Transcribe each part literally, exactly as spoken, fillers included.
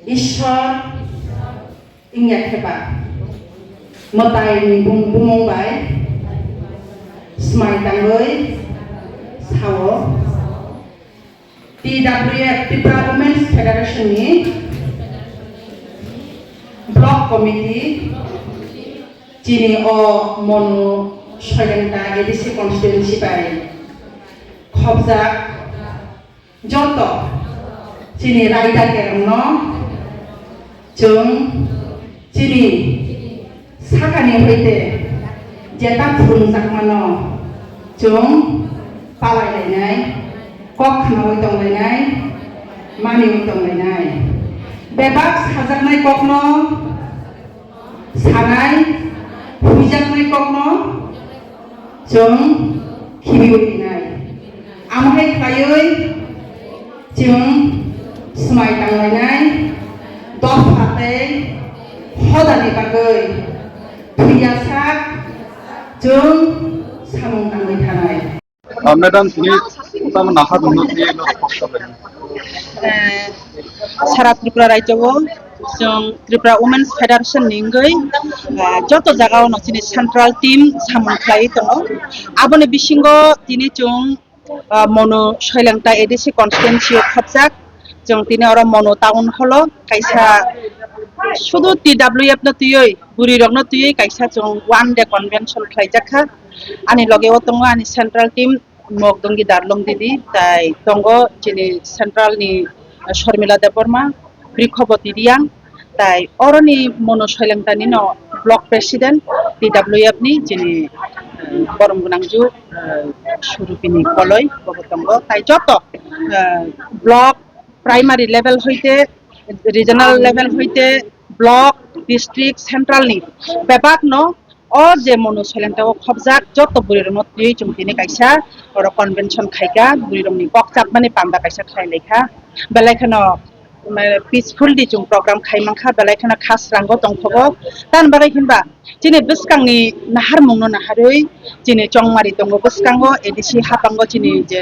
Ishwar wngya khe ba mwtaini bum-, bumung bai smai tangwi sao. T W F, Tripura Women's Federation ni Block Committee chini o Monu Soilengta A D C constituency bai khobjak joto chini raida kerongno chwng chini sakani hoite jeta phwrwngjakmano chwng palai lainai, kok khnaui tong lainai, maniui tong lainai. Bebak sajaknai kokno sanai, huijaknai kokno chwng khibiui rinai. Amo hai khlaiwi chwng swmai tanglainai, dopha tei hodani bagwi thwiyasak chwng samung tangwi thanai. Ah, madam, tini tamo nahar mungno tini no kok sabai. Eh, sara Tripura rajyo o chwng Tripura Women's Federation ni wngwi, ah, joto jaga o no chini central team samung khlaiwi tongo. Aboni bisingo tini chwng, ah, Monu Soilengta A D C constituency o khobjak. Chwng tini oro Monu town hall o kaisa sudu T W F no twiwi, bwrwi rok no twiwi kaisa chwng one day convention khlaijak kha. Ani loge o tongo ani central team, Mokdongi Darlong Didi, tai tongo chini central ni, eh, Sharmila Debbarma, Brikhoboti Riang, tai oroni Monu Soilengta ni no block president T W F ni chini, eh, borom gwnangju, eh, Surupini Koloi bobo tongo, tai joto, eh, block, primary level hoite, regional level hoite, block, district, central ni bebak no o je Monu Soilengta o khobjak joto bwrwi rokno twiwi chwng tini kaisa oro convention khaikha, bwrwi rokni kok chapmani panda kaisa khlai laikha, belai kheno, mm, peacefully chwng program khai mankha, belai kheno khasrango tongthogo. Tamni bagwi hinba chini bwskangni naharmungno naharwi chini chongmari tongo, bwskango A D C hapango chini je,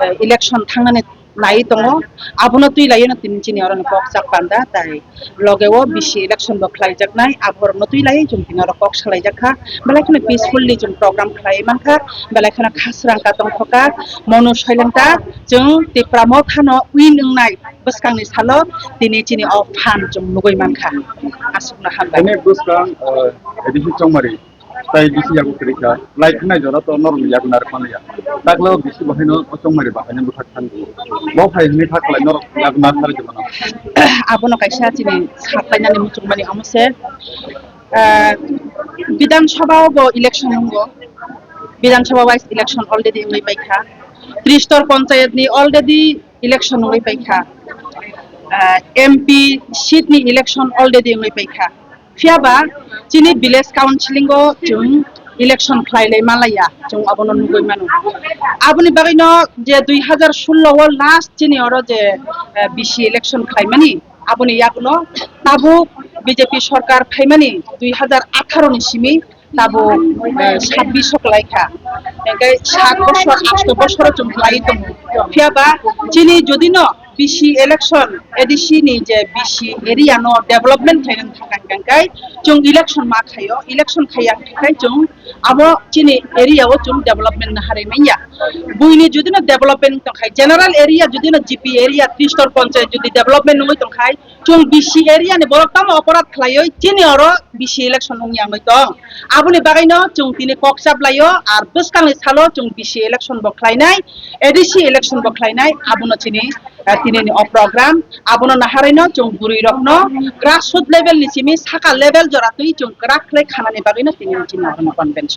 eh, election thangnani nai tongo, abono twi laino tini chini oro ni kok chak panda, tai loge o B C election bo khlai jaknai, aborokno twi lai chwng tini oro kok salai jak kha, belai kheno peacefully chwng program khlai man kha, belai kheno khasrang ka tong kha, Monu Soilengta chwng Tipra Motha no win wngnai bwskang ni salo tini chini o phan chwng nugwi man kha. Aswkno hambai. Tini bwskang, uh, A D C chongmari. Tai bisi yago kwrwi kha, lai khnai jora to norok ni yago narwk manliya. Taklo bisi bo haino o chongmari ba haino bwthak thang bo. Bo phai hwnwi kha kwlai norok yago narwk thari jora no. Abono kaisa chini saklainani muchungmani omo se, ah, Bidhan Sabha o bo election wngo. Bidhan Sabha wise election already wngwi paikha. Tristor Panchayat ni already election wngwi paikha. Ah, M P seat ni election already wngwi paikha. Phiya ba chini village council o chwng election khlai lai malaya, chwng abono nugwi mano. Aboni bagwi no je dui hazar sullo o last chini oro je, eh, B C election khlai mani, aboni yagulo tabuk B J P sorkar phaimani dui hazar atharo ni simi tabuk, eh, sabbish o kwlai kha. Hingke sat bosor, asto bosor o chwng khlai tongo. Phiya ba chini jodi no B C election, A D C ni je B C area no development khaina thangkha hingkai chwng election ma khaio, election khaiya hingkai chwng abo chini area o chwng development naharwi manya. Buini jodi no development tongkhai, general area jodi no G P area, Tristor Panchayat jodi development nungwi tongkhai, chwng B C area ni borok tamo oporad khlaioi chini oro B C election wngya wngwi tong. Aboni bagwi no chwng tini kok chap laio, ar bwskangni salo chwng B C election bo khlainai, A D C election bo khlainai, abono chini, eh, tinini o program, abono naharwi no chwng bwrwi rokno grassroot level ni simi saka level jora twi chwng kwrak khlai khanani bagwi no tini chini oro convention.